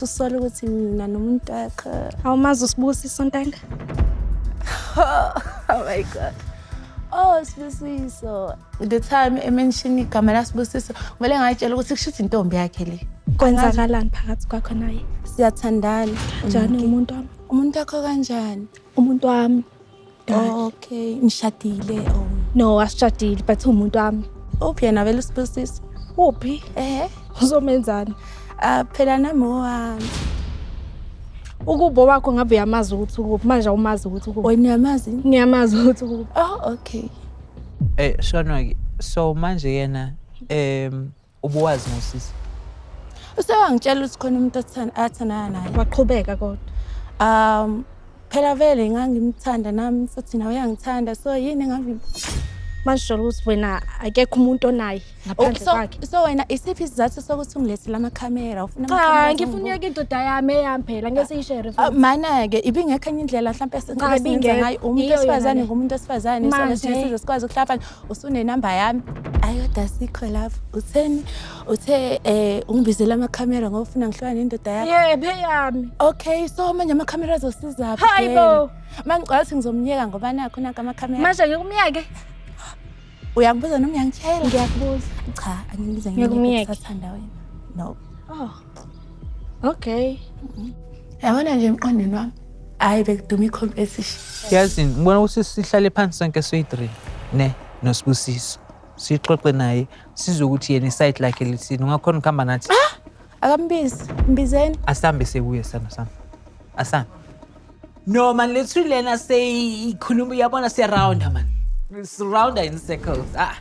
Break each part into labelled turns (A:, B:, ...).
A: Usola ukuthi mina nomuntu wakho.
B: Awumazi uSibusiso ntanga?
A: Oh my God. Oh Sibusiso. The time emention igama laSibusiso, kumele ngayitshela ukuthi kusho ukuthi intombi yakhe le.
B: Kwenzakalani phakathi kwakho naye?
A: Siyathandana.
B: Kanjani umuntu wami?
A: Umuntu wakho kanjani?
B: Umuntu wami.
A: Okay, ngishadile. Oh.
B: No, asishadile but umuntu wami.
A: Uphi yena vele uSibusiso?
B: Uphi?
A: Eh.
B: Uzomenzani?
A: Ah, phela nami owami.
B: Ukubo wakho ngabe uyamazi ukuthi ukuphi, manje awumazi ukuthi ukuphi.
A: Wena uyamazi?
B: Ngiyamazi ukuthi ukuphi.
A: Oh, okay.
C: Eh shona ke so manje yena ubuwazi ngosisi.
A: Usewangitshela ukuthi khona umuntu athandana naye.
B: Waqhubeka kodwa.
A: Phela vele ngangimthanda nami futhi nawe uyangithanda, so yini engavimba?
B: Manje sho ukuthi wena akekho umuntu onaye ngaphandle kwakhe.
A: So wena isiphi isizathu sokuthi ungilethele amakhamera? Ufuna
B: Cha,
A: amakhamera?
B: ngifuna uyeke indoda yami eyami phela, ngeke siyishere futhi.
A: Mana-ke ibingekho enye indlela mhlawumbe
B: Cha,
A: esingenza
B: ibingekho.
A: ngayo. Umuntu
B: Iyo yona
A: wesifazane
B: le.
A: ngumuntu wesifazane, so
B: Manje.
A: size sikwazi ukuhlapha. Usunenamba yami. Ayi kodwa sikho lapho. Utheni? Uthe ungibizela amakhamera ngoba ufuna ngihlukane nendoda yakho.
B: Yebo, eyami.
A: Okay, so manje amakhamera azosiza phi?
B: Hayi bo.
A: Manje ngicabanga ukuthi ngizomyeka ngoba nakho nanka amakhamera.
B: Manje ngikumyeke?
A: Uyangibuza noma uyangitshela?
B: Ngiyakubuza.
A: Cha, angibize
B: Ngiyakumyeka.
A: ngisathanda wena. No.
B: Oh. Okay.
A: Yabona nje emqondweni wami, hayi bekuduma i-competition.
C: Yazi ngibona ukuthi sihlale phansi sonke soyi-3 ne noSibusiso. Sixoxe naye sizwe ukuthi yena isayidi lakhe lithini. Ungakhona ukuhamba nathi?
A: Akambizi, mbizeni.
C: Asambe sekuye sithando sami. Asambe. No man, lethu lena seyikhuluma uyabona siyarounda man. Sirounda in circles. Ah.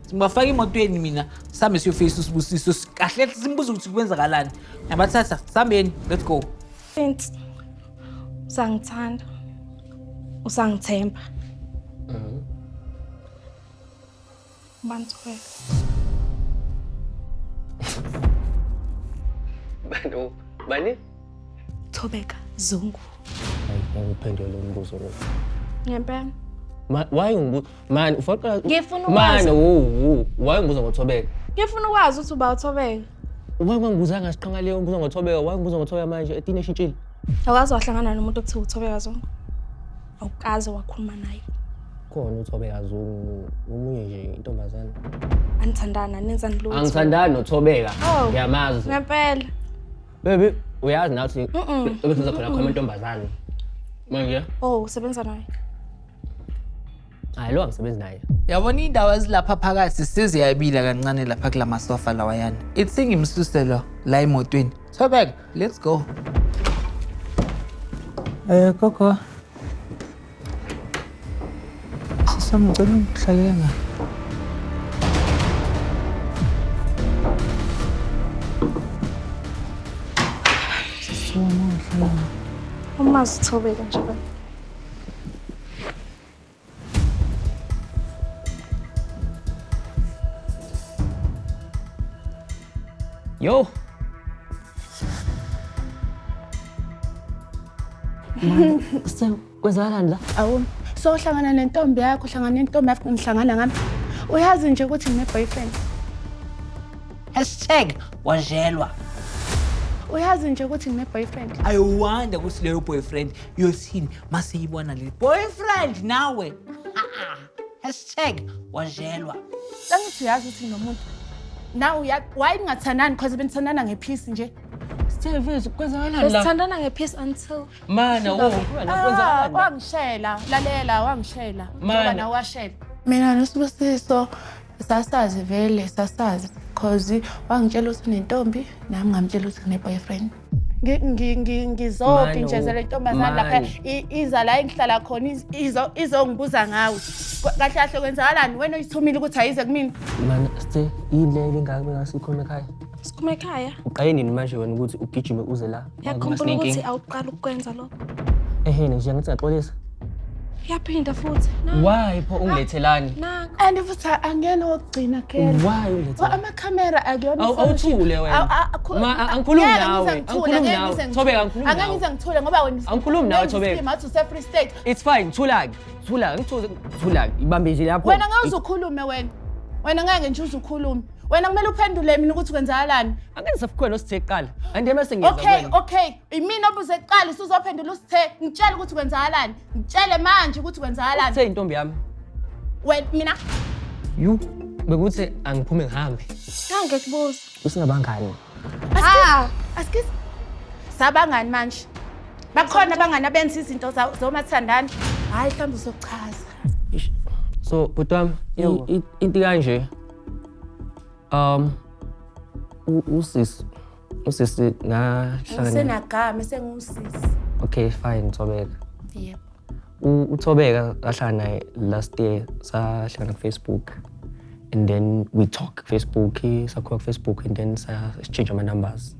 C: Singafaka emotweni mina sambe siyofisa uSibusiso kahle simbuze ukuthi kwenzakalani. Yabathatha sambeni, let's go.
B: Vince. Usangithanda. Usangithemba. Bantu
D: Bantu, bani?
B: Thobeka Zungu.
D: Hayi, ngikuphendule lo mbuzo lo.
B: Ngempela.
D: Ma, why ungibuza? Man, ufoqa
B: Ngifuna
D: Man,
B: ukwazi.
D: wo, why ungibuza ngoThobeka?
B: Ngifuna ukwazi ukuthi uba uThobeka.
D: Why ungangibuzanga siqhanga leyo ungibuza ngoThobeka? Why ungibuza ngoThobeka manje? Etini eshintshile.
B: Awukaze wahlangana nomuntu okuthiwa uThobeka Zungu. Awukaze wakhuluma naye.
D: Khona uThobeka Zungu, omunye nje intombazane.
B: Anithandana, nenzani lutho.
D: Angithandani noThobeka.
B: Oh.
D: Ngiyamazi.
B: Ngempela.
D: Baby, uyazi nathi ebesenza khona khona intombazane. Manje,
B: Oh, usebenza naye.
D: hayi lo angisebenzi naye.
C: Yabona indawo ezilapha phakathi seziyabila kancane lapha kula masofa lawayana. Ithi ngimsuse lo la emotweni. Thobeka, let's go. Gogo. Sisami ngicela ungihlalele nga. Sisi wami ungihlalela nga.
B: Umazi uThobeka nje wena.
D: Yo. Kwenzakalani la?
A: Awu, so uhlangana nentombi yakho, uhlangana nentombi yakho, ngihlangana ngami. Uyazi nje ukuthi ngine-boyfriend.
C: #wajelwa.
A: Uyazi nje ukuthi ngine-boyfriend.
C: I wonder ukuthi leyo boyfriend yothini maseyibona le boyfriend nawe. #wajelwa.
A: Angithi uyazi ukuthi nginomuntu. Nawe why ningathandani because benithandana ngepeace nje.
D: Sithe mfethu kwenzakalani la?
B: Besithandana ngepeace until
D: Mana, wo, kwenzakalani?
A: Wangishela, lalela wangishela.
D: Mana.
A: Njengoba nawe washela. Mina noSibusiso sasazi vele, sasazi because wangitshela ukuthi unentombi, nami ngamtshela ukuthi ngine-boyfriend. Ngizopintshezela intombazane lapha iza la engihlala khona izongibuza ngawe. Kahle kahle kwenzakalani? Wena oyithumile ukuthi ayize kumina.
D: Mana, sithe yini le ebingaka bengasikhuluma ekhaya?
B: Sikhuluma ekhaya.
D: Uqale nini manje wena ukuthi ugijime uze la?
B: Uyakhumbula ukuthi awuqala ukukwenza lokho?
D: Ehhe, nje ngithi ngaxolisa.
B: Uyaphinda futhi.
D: Why pho ungilethelani?
A: And futhi angiyena owokugcina Kela.
D: Why ungilethelani?
A: Amakhamera akuyona.
D: Awuthule wena. Ma angikhulumi nawe. Angikhulumi nawe. Thobeka angikhulumi
A: Angeke
D: nawe.
A: ngize ngithule ngoba wena
D: Angikhulumi nawe, Thobeka.
A: Ngathi use Free State.
D: It's fine, thula ke. Thula, ngithuze, thula. Ibambe nje lapho.
A: Wena ngeke uze ukhulume wena. Wena ngeke nje uze ukhulume. Wena kumele uphendule mina ukuthi kwenzakalani.
D: Angeke safukhwena osithe kuqala. Andiye mase ngiyeza
A: Okay,
D: kuwena.
A: okay. Imina obuze kuqala, usuzophendula usithe. Ngitshele ukuthi kwenzakalani. Ngitshele manje ukuthi kwenzakalani.
D: Uthe intombi yami.
A: Wena mina
D: You bekuthi angiphume ngihambe.
B: Ngangikubuza.
D: Usingabangani.
B: Ah,
A: asikisi sabangani manje. Bakhona abangani abenza izinto zomathandana. Hayi, mhlawumbe uzochaza.
D: Ish. So bhuti wami, into kanje. Usisi ngahlangana.
A: Ngisenagama sengiwusisi.
D: Okay, fine, Thobeka.
A: Yebo.
D: UThobeka ngahlangana naye last year, sahlangana ku-Facebook and then we talk Facebook, sakhuluma ku-Facebook and then sa-exchange ama-numbers.